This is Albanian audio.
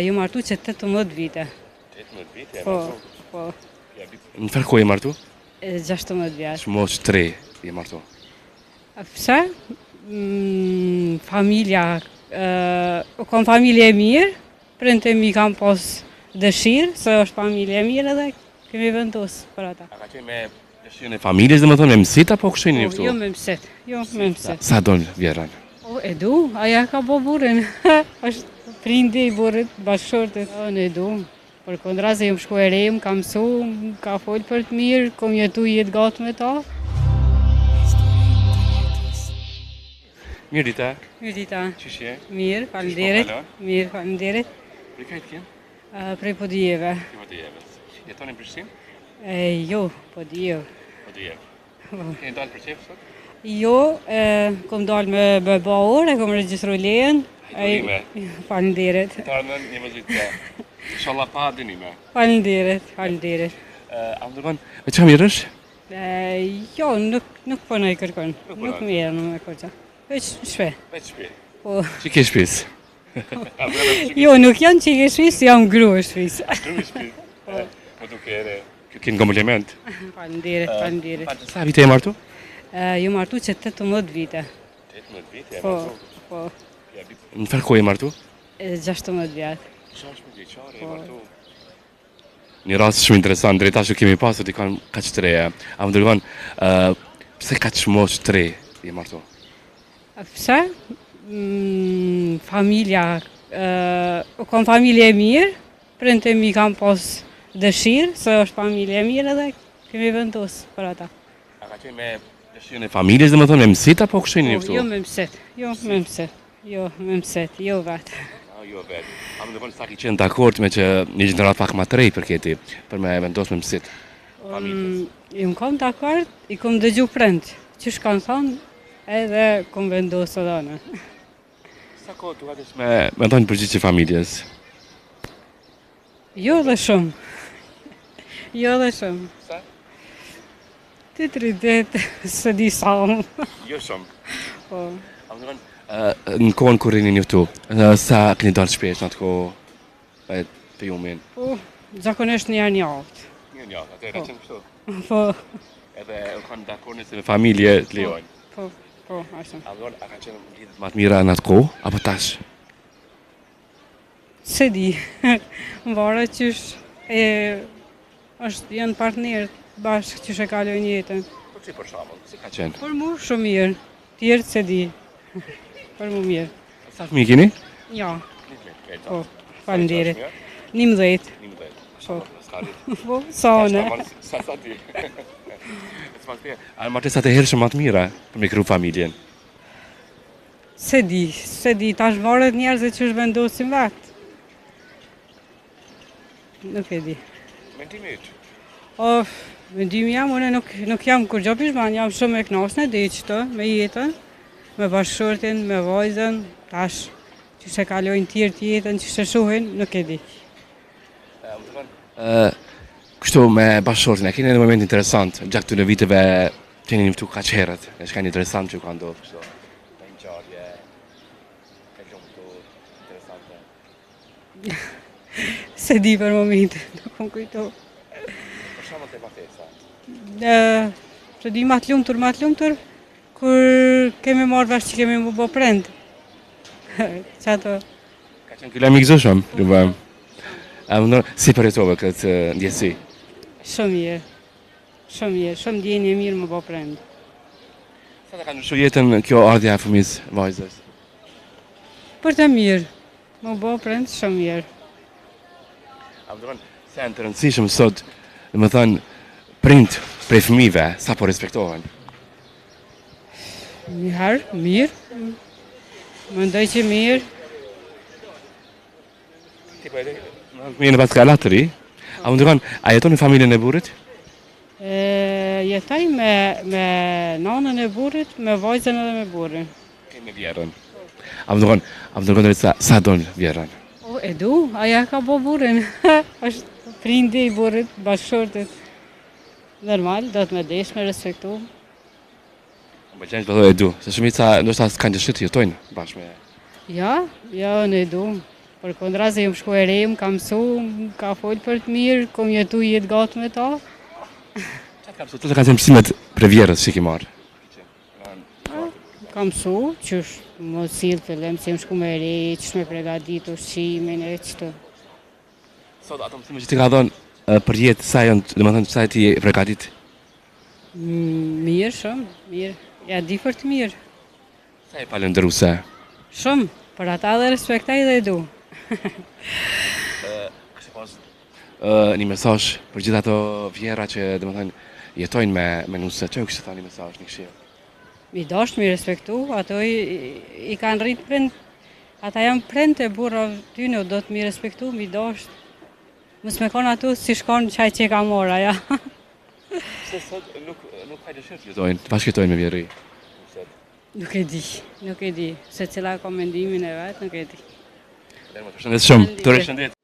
Jam martu që 18 vite. 18 vite? Po, po. Në çfarë kohe je martu? 16 vjet. Që moshë të re je martu? Pse? Mm, familja, u kon familje e mirë, prindët e mi kanë pas dëshirë, se është familje e mirë edhe kemi vendos për ata. A ka qenë me dëshirën e familjes, domethënë me mësit apo kështu jeni njoftu? Jo me mësit, jo me mësit. Sa don vjehrrën? O, e du, aja ka bo burrin, është prindi i burrit, bashkëshortit, unë e du. Përkundrazi, jam shku e re, më ka mësu, më ka folë për të mirë, kom jetu jetë gatë me ta. Mirëdita. Mirëdita. Qysh je? Mirë, faleminderit. Mirë, faleminderit. Prej kah të kem? Prej Podujeve. Prej Podujevës. Jetoni në Prishtinë? Jo, Podujevë. Podujevë. Po. Keni dalë për qejf sot? Jo, kom dalë me me ba orë, e kom regjistru lejen. Urime. Faleminderit. Të ardhmen një vozit të. Inshallah pa dënime. Faleminderit, faleminderit. A më tregon, me çka merresh? Jo, nuk nuk punoj kërkun. Nuk merrem me kurgja. Veç në shpi. Veç shpi. Po. Çikë e shpisë? Jo, nuk jam çikë e shpisë, jam gru e shpisë. Gru e shpisë. Po. Po duke ere. Kjo kin kompliment. Faleminderit, faleminderit. Sa vite je martu? Jam martu që 18 vite. 18 vite je po, martu? Po, Në çfarë kohe je martu? 16 vjet. 16 vjeçare je po. martu. Një rast shumë interesant, deri tash kemi pasur dikon kaq të re. A më tregon, ë pse kaq moshë të re je martu? Pse? Mm, familja, ë u kon familje e mirë, prindët e mi kanë pas dëshirë, se është familje e mirë edhe kemi vendos për ata. A ka qenë me dëshirën e familjes, domethënë me mësit apo kështu jeni po, Jo me mësit, jo me mësit. Jo, me mësit, jo vetë. Ah, jo vetë. A më tregon sa ki qenë dakord me që një gjenerat pak ma të re për këti, për me vendos me mësit familjes? Um, jam kom dakord, i kom dëgju prindt, qysh kanë thonë, edhe kom vendos edhe unë. Sa kohë të duhet me, me dhënë përgjigje familjes? Jo dhe shumë. Jo dhe shumë. Sa? Dy tri ditë, s'e di sa. Jo shumë. Po. A më tregon, në kohën kur jeni njoftu, sa keni dalë shpesh në atë kohë, e të jumin? Po, zakonisht një herë n'javë. Një herë n'javë, atë e ka po. qenë kështu? Po. Edhe u kanë dakord nëse me familje të lejojnë? Po, po, ashtu. A më a ka qenë lidhjet më të mira në atë kohë, apo tash? S'e di, varet qysh e është janë partnerët bashkë qysh e kalojnë jetën. Po si për shembull, si ka qenë? Për mu shumë mirë, tjerët s'e di. Për mu mirë. Sa fëmijë keni? Ja. Po, faleminderit. 11. 11. Po. Po, sa unë. Sa sa ti. A martesat e hershme më të mira për me kriju familjen? S'e di, s'e di, tash varet njerëzit qysh vendosin vetë. Nuk e di. Mendimi yt? O, mendimi jem, unë nuk, nuk jam kurgjo pishman, jam shumë e knaqne deri qëtu, me jetën, me bashkëshortin, me vajzën, tash, qysh e kalojnë tjerët jetën, qysh e shohin, nuk e di. Kështu me bashkëshortin, a keni një moment interesant gjatë këtyre viteve që jeni njoftu kaq herët? Diçka interesant që ka ndodhur kështu. Një ngjarje e lumtur, interesante. S'e di për momentin, nuk më kujto. Për shembull te martesa. S'e di ma të lumtur, ma të lumtur, kur kemi marrë vesh që kemi m'u bo prind. Qato. Ka qenë ky lajm i gëzueshëm, ju A më ndërë, si përjetove këtë ndjesi? Shumë mirë, shumë mirë, shumë ndjenjë e mirë m'u bo prind. Sa të ka ndryshu jetën kjo ardhja e fëmijës vajzës? Për të mirë, m'u bo prind shumë mirë. A më ndërë, sa janë të rëndësishëm sot, domethënë, prindt prej fëmijëve, sa po respektohen? Njëherë, mirë. Mendoj që mirë. Ti po e Mirë në paska të ri. A më tregon, a jeton me familjen e burrit? E, jetoj me, me nanën e burrit, me vajzën edhe me burrin. Ke me vjehrrën. A më tregon, a më tregon sa, sa don vjehrrën? O, e du, aja ka bo burrin. është prindi i burrit, bashkëshortit. Normal, do të me desh me respektu. Më pëlqen që po e du, se shumica ndoshta s'kanë dëshirë të jetojnë bashkë me. Ja, ja, unë e du. Përkundrazi jom shku e re, më ka mësu, më ka folë për të mirë, kom jetu jetë gatë me ta. Çka të ka mësu? Cilat kanë qenë mësimet prej vjehrrës që ki marrë? Ka mësu, qysh me u sjellë fillim, se jom shku me re, qysh me pregadit ushqimin e qëto. Sot ato mësime që t'i ka dhënë për jetë, sa janë, domethënë, sa ti e pregadit? Mirë, shumë, mirë. Ja di për të mirë. Sa je falënderuese? Shumë, për ata dhe respektoj dhe e du. Kishe pas një mesazh për gjithë ato vjehrra që, domethënë, jetojnë me, me nuse, që ju kishe thënë një mesazh, një këshillë? Mi dashtë, mi respektu, ato i, i kanë rritë prind, ata janë prind e burrave tyne, do të mi respektu, mi dashtë. Mos me konë ato si shkon qaj që ka marrë, ja. Pse sot nuk, nuk ka dëshirë të jetojnë, të bashkëjetojnë me vjehrri? Nuk e di, nuk e di, secila ka mendimin e vet, nuk e di. Përshëndet shumë, të përshëndet.